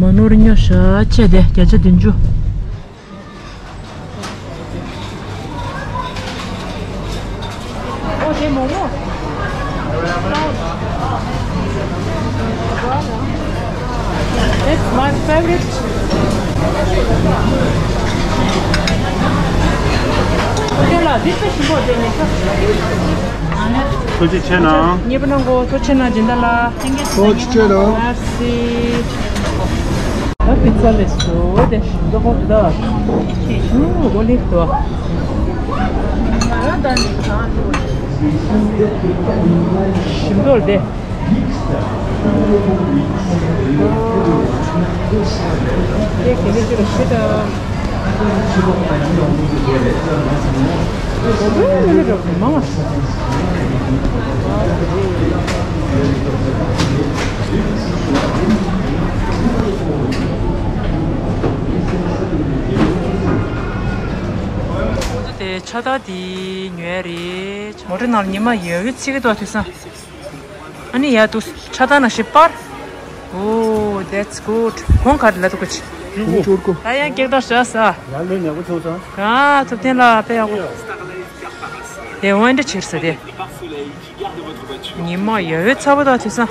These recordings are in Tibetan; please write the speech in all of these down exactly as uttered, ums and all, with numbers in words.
མོག་མོག་རིང་ཉོ་ཤ་ཆེ་དེ་བརྒྱ་ཆ་བདུན་ཅུ། ཨོ་དེ་མོག་མོག That's my favorite. Okay, la, this is more than enough. ཐུགས་རྗེ་ཆེ་གནང་། མཉེས་པོ་གནང་གོ། ཐུགས་རྗེ་ཆེ་གནང་། སྦྱིན་བདག་ལགས། Thank you. ཐུགས་རྗེ་ཆེ་གནང་། Merci. ད་པི་ཙ་ལས་སོ་དེ་ཞིམ་པོ་ཧོ་དུ་ད། ཞུ་ཨོ་ལིབ་དོ། ཞིམ་པོ་དེ། དེ་ག་ནས་ཅི་ལ་ཤི་ད། དེ་ཕྱག་རྟགས་དེ་ཉོས་རེད། མོ་ཊ་ནང་ཉི་མ་ཡོད་ཡོད་ཚིག་གི་འདུག་དུས་སང་། ཨ་ནི་ཡ་དུ་ཆ་ད་ན་ཤི་པར། Oh, that's good. གོང་ག་རེ་ལ་དུ་གུ་ཆི། ཡུ་གུ། ད་ཡང་ཀེག་ད་ཤ་ས། ཡ་ལོས་ཉག་གུ་ཚོ་ས། ག་ཐུབ་བསྟན་ལ་དཔེ་ཡག་པོ། དེ་འོན་འདྲ་ཕྱིར་ས་དེ། ཉི་མ་ཡོད་ཚ་པོ་ད་དུས་སང་།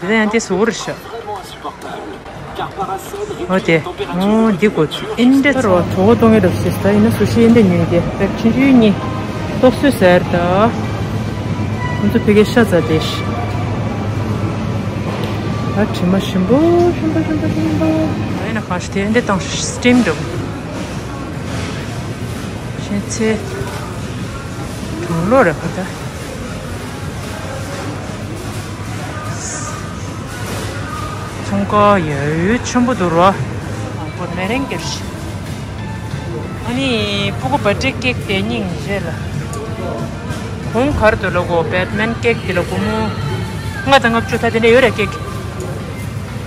དེ་ད་ཡང་དེ་སུ་རུ་ཤ། འོ་དེ། འོ་འདི་གོ་ཚུ་ཨིན་འདྲ་རོ་གྲོགས་གཏོང་གི་རོ་སིས་ད་ཡིན་ན་སུ་ཤི་ཨིན་འདྲ་ཉོས་ཏེ་པེག་ཆུང་ཆུང་གཉིས་ཏོག་སུ་ཟེར་ད། ཁོང་ཚོ་ཕ་གིའི་ཤ་ཟ་དེ་ཤི། ད་དྲི་མ་ཞིམ་པོ་ཞིམ་པོ་ཞིམ་པོ་ཞིམ་པོ། ཨ་ཡིན་ན་གང་ཤི་དེ་འདི་དང་སི་ཊིམ་འགྲོ། ཤེས་ཚེ། གྲང་ལོ་རེ་ཁ་ད། ཚོང་ཁང་ཡ་ཡུལ་ཆེན་པོ་འདུག་རོ། ཨ་ཁོ་མེ་རན་ཀེར་ཤི། ཨ་ནི་སྤུ་གུ་བར་ཐི་ཌེ་ཀེག་དེ་སྙིང་རྗེ་ལ། གོང་གར་དུ་ལ་གོ་བེ་ཊི་མེན་ཀེག་དེ་ལ་སྒོར་མོ་ལྔ་དང་ལྔ་བཅུ་ད་དེ་འདྲ་ཡོད་རེད་ཀེག་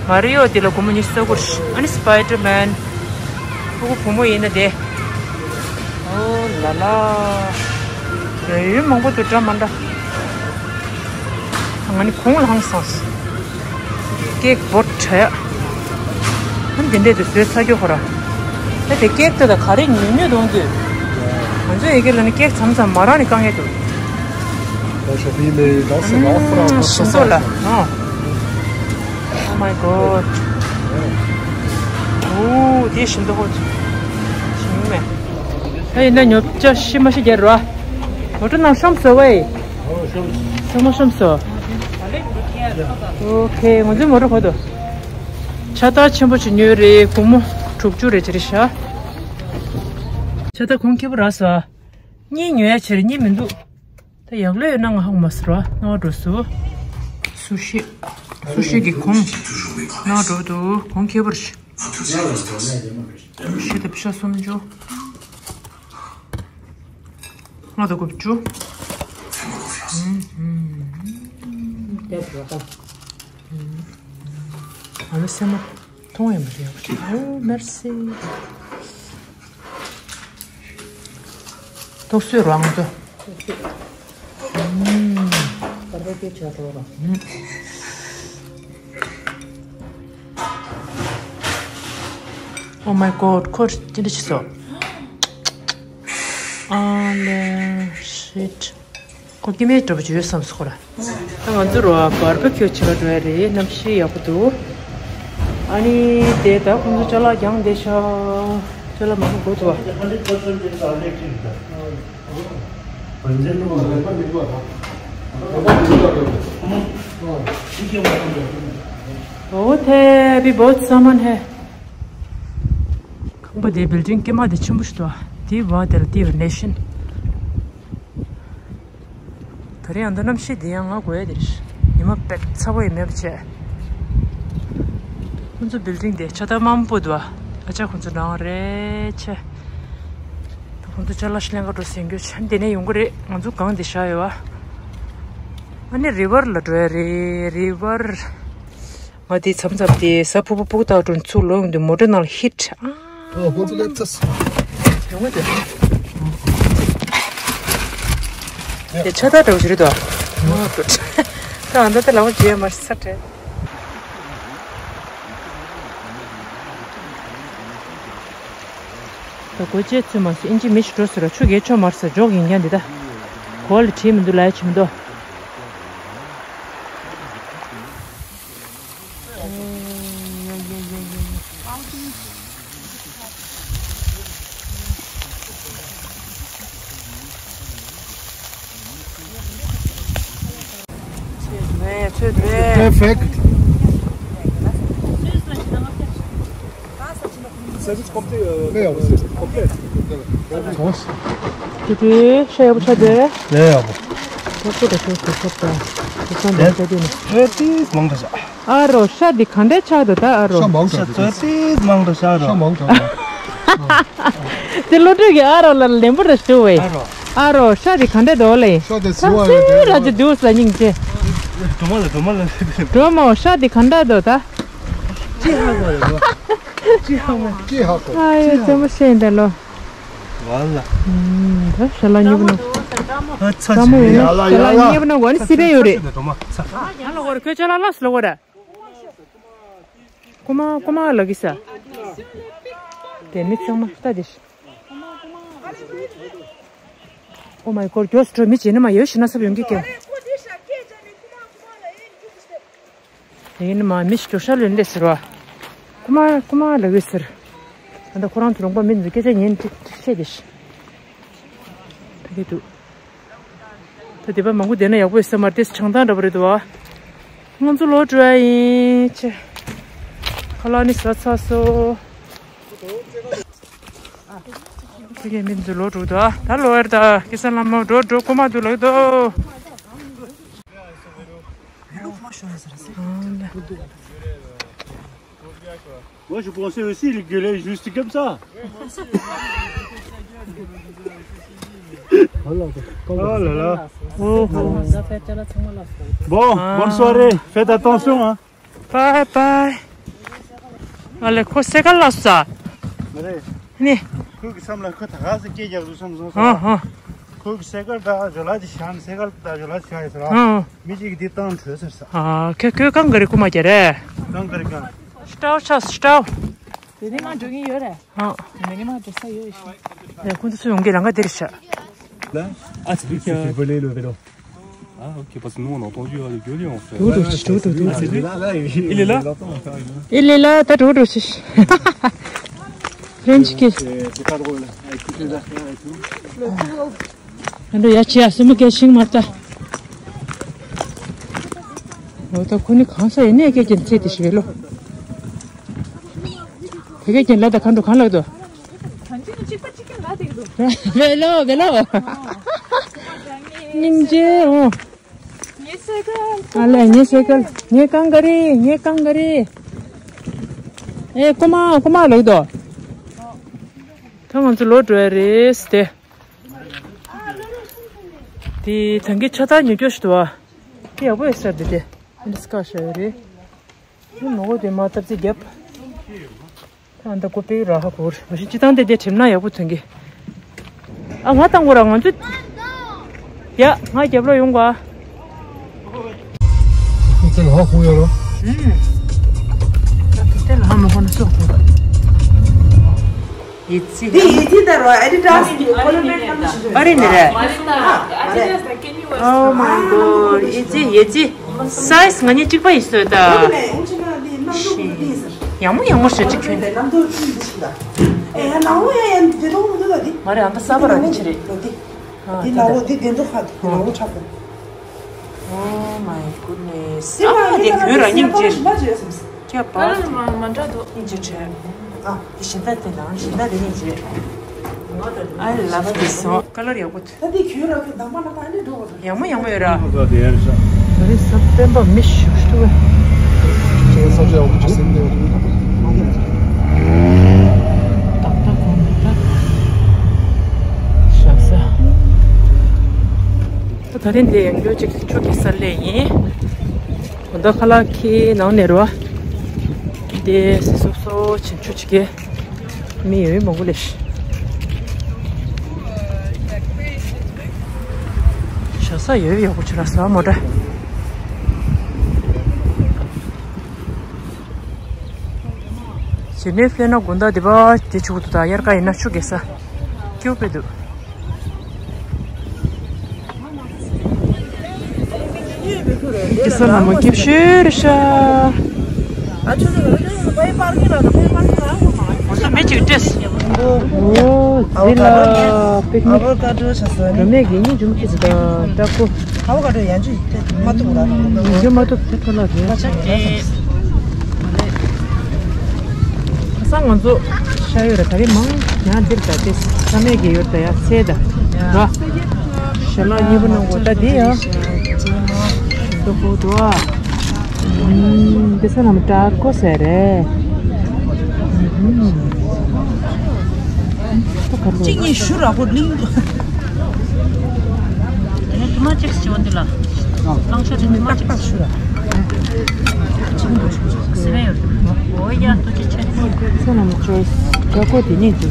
མ་རི་ཡོ་དེ་ལ་སྒོར་མོ་ཉི་ཤུ་རྩ་དགུ་རེད། ཨ་ནི་སི་པའི་ཌར་མེན། ཕྲུ་གུ་བུ་མོ་ཡིན་ན་དེ། ཨོ་ལ་ལ། ཡ་ཡུལ་མང་པོ་འདུག་འདྲ་མ་འདྲ། ང་ནི་གོང་ལ་ཧང་སངས། ཀེག་བོ་ཊ་ཡ། ཨ་འདི་འདྲས་དུ་བཟོས་ཚར་རྒྱུ་ཁོ་ར། ད་དེ་ཀེག་དེ་ད་ག་རེ་ཉོས་ཉོས་འདུག་དུས། ང་ཚོ་ཡི་གེ་ལ་ནི་ཀེག་མཚམས་མཚམས་མ་རག་ནི་དཀའ་ངལ་འདུག་ད་ཞོགས་པའི་ལས་ད་སེ་ལ་ཨོ་ཧྥ་ར་ཨོ་ཧྥ་ར་ཤིང་ཏོག་ལ་ཨ། Oh my god. ཨོ་དེ་ཤིང་ཏོག་ཧོ། ཤིང་མེ། ད་ཡིན་ན་ཉོ་ཆ་ཤི་མ་ཤི་རྒྱལ་རོ། མོ་ཊ་ནང་ཤོམ་སོ་ཝེ། ཤོམ་ཤོམ་སོ། ཨོ་ཁེ་ང་ཚོའི་མོ་ཊ་ཧོ་དོ། ཕྱག་རྟགས་ཆེན་པོ་ཅིག་ཉོས་རེད། སྒོར་མོ་དྲུག་ཅུ་རེ་ཅི་རེད་ཤག་ཕྱག་རྟགས་གོང་ཁེ་པོ་རག་སོང་། གཉིས་ཉོ་ཡ་ཆེ་རེད། གཉིས་མི་འདུག་ད་ཡག་ལོས་ཡོད་ན་ང་ཧ་གོ་མ་སོང་ར། ང་འགྲོ་སོང་། སུ་ཤི། སུ་ཤི་གི་གོང་། ང་འགྲོ་འདུག་གོང་ཁེ་པོ་རེད། སུ་ཤི་དང་ཤ་སུམ་ཅུ། ང་དང་དགུ་བཅུ། ཨུམ། ཨུམ། ཨ་ལོ་སེ་མོ། མཐོང་ཡང་མི་རེད། ཨོ་མེར་སི། ཏོག་སོས་རང་དུ། Oh my god, ཁོ་ཅི་འདྲ་ཞིག་སོ། ཨ་ལེ། Shit. ཁོ་སྐྱེ་དམན་འདྲ་པོ་ཅིག་ཡོད་བསམ་སོང་ཁོ་ར། ད་ང་ཚོ་རོ་བར་བི་ཁྱུ་བྱེད་པ་འགྲོ་ཡ་རེད། གནམ་གཤིས་ཡག་པོ་འདུག་ཨ་ནི་དེ་ད་ཁོང་ཚོ་ཅ་ལག་རྒྱང་བསྡད་ཤག་ཅ་ལག་མང་པོ་དགོས་འདུག་བ། बहुत है, अभी बहुत सामान है। ཁང་པ་དེ་བིལ་ཌིང་ཀྱེ་མ་དེ་ཆེན་པོ་ཞིག་འདུག་དེ་བ་དེ་ལ་དེ་ནེ་ཤན། ད་རེས་ཨ་མདོ་གནམ་གཤིས་འདི་ཡང་ང་དགོས་ཡ་དེ་རེད། ཉི་མ་པེག་ཚ་པོ་ཡིན་མེད་པ་བྱས། ཁོང་ཚོ་བིལ་ཌིང་དེ་ཆ་ད་མང་པོ་འདུག་ཨ་ཅག་ཁོང་ཚོ་ནང་རེད་ཆེ། ད་ཁོང་ཚོ་ཅ་ལག་ཤི་ལེན་ག་འགྲོ་ཟེར་རྒྱུ་ཆ་འདི་ནས་ཡོང་གི་རེད། ང་ཚོ་གང་འདི་བཞག་ཡོད་བ། ཨ་ནི་རི་ཝར་ལ་འགྲོ་ཡ་རེད། རི་ཝར། ང་དེ་མཚམས་མཚམས་དེ་གཟའ་ཕུར་བུ་ཕུག་ཐག་འགྲོ་ཚུར་ལོག་ཡོང་དུས་མོ་ཊ་ནང་ལ་ཧིཊ། ཨ། ཨོ་ཁོང་ཚོ་སླེབས་ཚར་སོང་། ཡོང་གི་འདུག་དེ་ཆ་ད་འདྲ་བོ་ཞིག་རེད་དོ། ད་ཨ་མདོ་དེ་ལ་བ་རྗེས་མར་ས་སྤྲད། ད་སྒོ་ཕྱེ་ཚུལ་མ་སོང་། ཨིན་ཇི་མི་ཞིག་འགྲོ་ཟེར་ར། ཆུ་རྒྱས་ཆོག་མར་ཟེར། འཇོག་ཡིན་ཀྱང་འདི་ད་གོ་ལ་བྲིས་མི་འདུག་ལ་ཡ་ཆེ་མི་འདུག Perfect. Service complet, euh, complet. དེ་དུས་ཤ་ཡག་པོ་ཆགས་དེ། ལས་ཡག་པོ། ཤ་ཚོད་ད་ཤོད་ཤོད་ཤོད་ད། ཤ་ཚོད་ད་ཤོད་དེ་ནི། ཨེ་ཏིས་མང་དྲགས་ཤག་ཨ་རོ། ཤ་འདི་ག་འདྲས་ཆགས་འདུག་ད་ཨ་རོ། ཤ་མང་དྲགས་ཤག་ཨེ་ཏིས་མང་དྲགས་ཤག་ཨ་རོ། ཤ་མང་དྲགས་ཤག་དེ་བློ་གྲོས་ཀྱི་ཨ་རོ་ལ་ལན་པོ་ར་ཞུ་བས། ཨ་རོ། ཨ་རོ། ཤ་འདི་ག་འདྲས་འདུག་ལེ། ཤ་དེ་ཟི་བ་རེད་དེ། ར་ཅི་འདུག་ས་སྙིང་རྗེ། སྒྲོལ་མ་ལ་སྒྲོལ་མ་ལ། སྒྲོལ་མ། ཤ་འདི་ག་འདྲས་འདུག་ད། ཅི་ཧ་གོ་རེད་ལོ། ཅི་ཧ་གོ། ཅི་ཧ་གོ། ཨ་ཡོ། བཙན་པོ་ཤེས་འདྲ་ལོ། ཝ་ལ། ཨུམ། ད་ཤ་ལ་ཉེ་བུ་ནོ། ཨ་ཚ། ཅི་ཡ་ལ་ཡ་ལ། ཤ་ལ་ཉེ་བུ་ནོ་གོ་ནི་སི་པན་ཡོད་རེད། ང་ལོ་གོ་རེ་ཁོས་ཅ་ལག་ལ་སི་ལོ་གོ་རེ། ཀོ་མ་ཀོ་མ་ལ་གི་ས། དེ་མི་ཚང་མ་ལྟ་དེ་ཤི། Oh my God། མགྱོགས་སུ་འགྲོ། མི་བྱེད་ནི་མ་ཡོད་ཤི་ན་སབ་ཡོང་གི་ཀྱང་། ཡིན་ནི་མ་མི་ཞིག་གྲོ་ཤ་ལོན་ལེ་ཟེར་བ། ཀུ་མ་ཀུ་མ་ལ་གི་ཟེར། ད་ལྟ་ཁོ་རང་ཚོ་ལུང་པ་མི་འཛིན་སྐད་ཆ་ཉན་ཅིག་བཤད་དེ་ཤི། ད་གི་འདུག་ད་དེ་པ་མང་པོ་བསྡད་ན་ཡག་པོ་ཡོད་ས་མ་རེད། དེ་བྱང་ཐང་འདྲ་པོ་རེད་འདུག་བ། ང་ཚོ་ལོག་འགྲོ་ཡ་ཡིན་ཆེ། ཁ་ལག་ནི་ཟ་ཚར་སོང་། ཕ་གིའི་མི་ཚོ་ལོག་འགྲོ་འདུག་ད་ལོག་ཡར་ད་སྐལ་བཟང་ལྷ་མོ་འགྲོ་འགྲོ་ཀོ་མ་འདུག་ལགས་དོ། Moi, je pensais aussi les gueuler juste comme ça. Oh là là. Oh, oh. Bon, bonne soirée. Faites attention, hein. Bye bye. ཨ་ལེ་ཁོ་སེ་ཀལ་ལ་ས། མ་རེད། ནི། ཁོས་ཀྱི་བསམ་ལ་ཁོ་ད་ག་ཟེ་སྐད་རྒྱག་འདུག་བསམ་སོང་ས། ཧ་ཧ། ཁོས་ཀྱི་སེ་ཀལ་དང་ཇོ་ལ་ཅིག་བཞག་ནས་སེ་ཀལ་དང་ཇོ་ལ་ཅིག་བཞག་ཡོད་ས་ར། ཧ། མི་གཅིག་གིས་འདི་བཏང་བྲོས་ཟེར་ས། ཨ་ཁོས་ཁོས་གང་ག་རེ་ཀུ་མ་རྒྱ་རེད། གང་ག་རེ་གང་། སྟྲའོ་ཆགས་སྟྲའོ། དེ་ནས་ང་འགྲོ་གིན་ཡོད་རེད། ཧ། དེ་ནས་ང་འགྲོ་ས་ཡོད་ཤི། ཡ་ཁོང་ཚོ་སུ་ཡོང་གི་རང་ག་དེར་ཤ། Là, ah, c'est lui qui a fait voler le vélo. Ah, ok, parce que nous, on a entendu, hein, les gueuler, en fait. Tout, tout, tout, tout, tout. Ah, c'est lui. Là, là, il, il est là. Il est là, t'as tout, tout, tout. Rien du tout. C'est, c'est pas drôle. Avec toutes les affaires et tout. ཨ་འདྲ་ཡ་ཆེ་ཡ་སེ་མོ་སྐད་ཤིང་མ་ལྟ། འོ་ད་ཁོ་ནི་གང་ས་ཡིན་ནས་སྐད་ཀྱི་ཚེ་དེ་ཞིག་རེད་ལོ། དེ་སྐད་ཀྱི་ལ་ད་གང་འགྲོ་གང་ལགས་དོ། Vélo, vélo. སྙིང་རྗེ་འོ། ཨ་ལས་ངའི་སེ་ཀལ། ངའི་རྐང་ག་རེ། ངའི་རྐང་ག་རེ། ཨེ་ཀོ་མ་ཀོ་མ་ལགས་དོ། ད་ང་ཚོ་ལོག་འགྲོ་ཡ་རེད་ཟེར་ཏེ། དེ་ཐང་གི་ཆ་ཚང་ཉོ་རྒྱུ་ཞིག་འདུག་བ། དེ་ཡག་པོ་ཡོད་ས་རེད་དེ། ཨ་འདི་སྐ་ཤ་ཡོད་རེད། ནོ་དེ་མ་བཏབ་ཚེ་རྒྱབ། ད་འདི་ཀོ་པེ་ར་ཧ་གོ་རེད། མ་གཞི་སྤྱི་བཏང་དེ་དེ་གྲིམ་ན་ཡག་པོ་ཐོན་གི། ཨ་ང་བཏང་གོ་ར་ང་ཚོ། ཡ་ང་རྒྱབ་ལོག་ཡོང་གོ་ཨ། ཁོ་ཚོ་ལ་ཧ་གོ་ཡོད་རོ། ཨུམ། ད་དེ་ལ་ཧ་མ་གོ་ན་སོག་གོ་ར། ཡི་ཙི། འདི་ཡི་ཙི་ད་རོ། ཨ་ཌི་ཌ་སི་གི་ཀོ་ལོ་ནི་ནི་ད། ཨ་རི་ནི་རེད། མ་རེད་ད། ཨ་ཌི་ཌ་སི་ད་ཀེན་ཡུ་ཝེར། Oh my God. ཡི་ཙི་ཡི་ཙི། སའི་ཛི་ང་གཉིས་གཅིག་པ་ཡིན་སོས་ད། ཡང་མོ་ཡང་མོ་ཞེ་གཅིག་ཁྱོད། མ་རེད། ཨ་མ་གསར་པ་ར་འདི་ཆི་རེད། འདི་ནང་ལོ་འདི་བདེ་མདོ་ཁ་འདི་ནང་ལོ་ཆགས་པ། Oh my goodness. ཨ་མ་དེ་ཁྱོད་རང་ཉིད་ཀྱི། ཁྱེད་པ། ཀ་ལར་མ་མ་འདྲ་འདུག་སྙིང་རྗེ་བྱས། ཨ་དེ་གཞན་དག་དེ་དང་གཞན་དག་དེ་སྙིང་རྗེ། I love this one. ཀ་ལར་ཡག་པོ་འདུག་ད་དེ་ཁྱོད་རང་གི་དང་པ་ལ་ད་ནི་འགྲོ་བ་རེད། ཡག་མོ་ཡག་མོ་ཡོད་ར། ད་དེ་ཡར་ཤ། ད་རེས་གཟའ་སྤེན་པ་མི་ཞུ་ཞུ་བས། ཁྱེད་ས་ཆ་ཡག་པོ་ཅིག་ཟིན་ཏེ། ཏག་ཏག་གོང་ཏག་ཤ་ས། ད་རིང་འདི་ཡང་འགྱོ་ཅིག་ཆུ་གི་ས་ལས་ཡིན། གོ་ད་ཁ་ལག་ཁྱི་ནང་ནས་རོ། འདི་སི་སོབ་སོ་ཆེན་ཆུ་ཅིག་གི་མི་ཡོད་མང་པོ་ལས་ཤ་ས་ཡོད་ཡོད་གོ་ཆུ་ར་ས་མོ་ད། ཇི་ནེབ་ལབ་ན་དགོང་དག་འདི་པར་དེ་ཆུ་འདུག་ད་དབྱར་ཁ་ཡིན་ན་ཆུ་རྒྱག་ས་སྐྱིད་པོ་དཔེ་འདུག་ཁྱེད་ཚོ་ལ་མ་སྐྱིད་ཤོས་རེད་ཤག་ང་ཚོ་མི་གཅིག་སྤྲད། ཨོ་ཟི་ལ་པིག་ནིག་ཨ་བོ་ཀ་ཌོ་ཆ་ས་རོ་མེད་ཀྱི་ཉིན་ཇུམ་ཁྱི་ཟི་དང་ཏྲ་ཀོ། ཨ་བོ་ཀ་ཌོ་ཡང་ཅིག་སྤྲད་མ་ཐུབ་ར། ཡང་ཅིག་མ་ཐུབ་དེ་ཐོ་ལ་རེད། ཁ་སང་ང་ཚོ་ཤ་ཡོད་ར་ད་རེས་མང་ཡང་འདིར་ད་དེ་ས་མེད་ཀྱི་ཡོད་ད་ཡ་ཚེ་ད་ར། ཞལ་ལག་གཉིས་པོ་གནང་དགོས་ད་དེ་ཡ། ཏོ་ཧུ་ཏོ་ཨ། ཨུམ། དེ་ས་ལམ་ཏྲ་ཀོ་ཟེར་རེད། ཨུམ། ཏོ་ག་ལོ། གཅིག་གཉིས་ཞུ་ར་གོ་གླིང་དུ། དེ་ནས་དུ་མ་ཅིག་ཞུ་འདི་ལ། ལང་ཤོ་དེ་དུ་མ་ཅིག་ཞུ་ར། ཟི་བས་ཡོད། འོ་ཡ་ཏོ་ཅི་ཆེ། ས་ལམ་ཅོ་ཏྲ་ཀོ་དེ་ནས་དུ།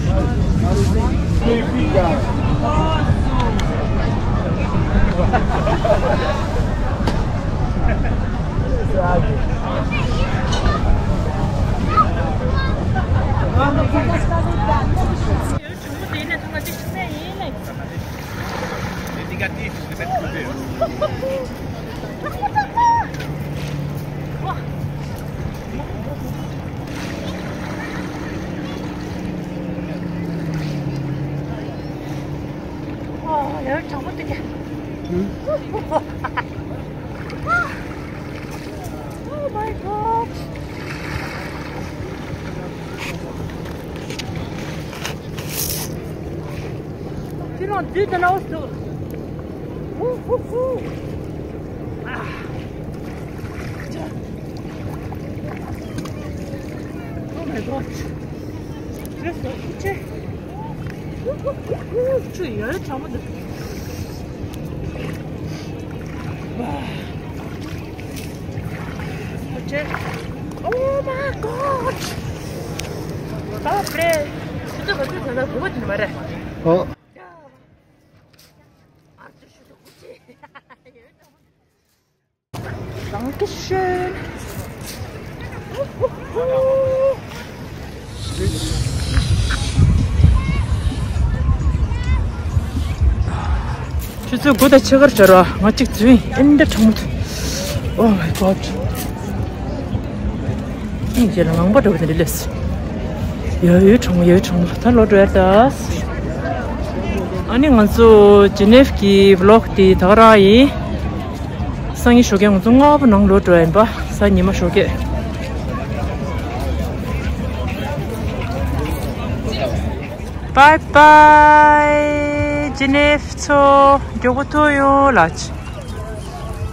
ཡར་གྲང་མོ་འདུག་ག Oh my god! འདི་ལ་འདི་ད་ལའོ་སུ། ཧུ་ཧུ་ཧུ། ཨ། Oh my god! ཁྱོད་ཡོད་གྲང་མོ་འདུག Oh my god! Stop it! ཁྱོད་ཚོ་ག་ཚོད་ད་ལྟ་བོད་པ་དེ་མ་རེད། ཨོ། Dankeschön. ཁྱོད་ཚོས་སྒོ་དང་ཕྱེད་ཀར་སྦྱར་བ་ང་གཅིག་འཛུལ་ཡིན། ཨེ་འདྲ་གྲང་མོ་འདུག Oh my god. ཨིན་ཇི་ལ་ངང་པ་འགྲོ་གི་འདི་ལས། ཡ་ཡོད་གྲང་མོ་ཡ་ཡོད་གྲང་མོ་ད་ལོག་འགྲོ་ཡ་ད། ཨ་ནི་ང་ཚོ་ཇི་ནེབ་ཀྱི་བི་ལོག་དེ་ད་ག་རང་ཡིན། སང་ཉིན་ཞོགས་ཀས་ང་ཚོ་སྔ་པོ་ནང་ལོག་འགྲོ་ཡ་ཡིན་པ། སང་ཉི་མ་ཞོགས་ཀས། Bye bye ཇི་ནེབ་ཚོ། མགྱོགས་པོ་ཐུག་ཡོང་ལ། ད་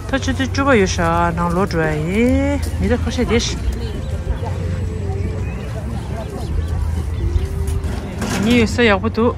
ཆུ་ཚོད་བཅུ་པ་ཡོད་ཤག་ནང་ལོག་འགྲོ་ཡ་ཡིན། མི་ད་ཁ་ཤས་བསྡད་ཤག་ཉི་ཡོད་ས་ཡག་པོ་འདུག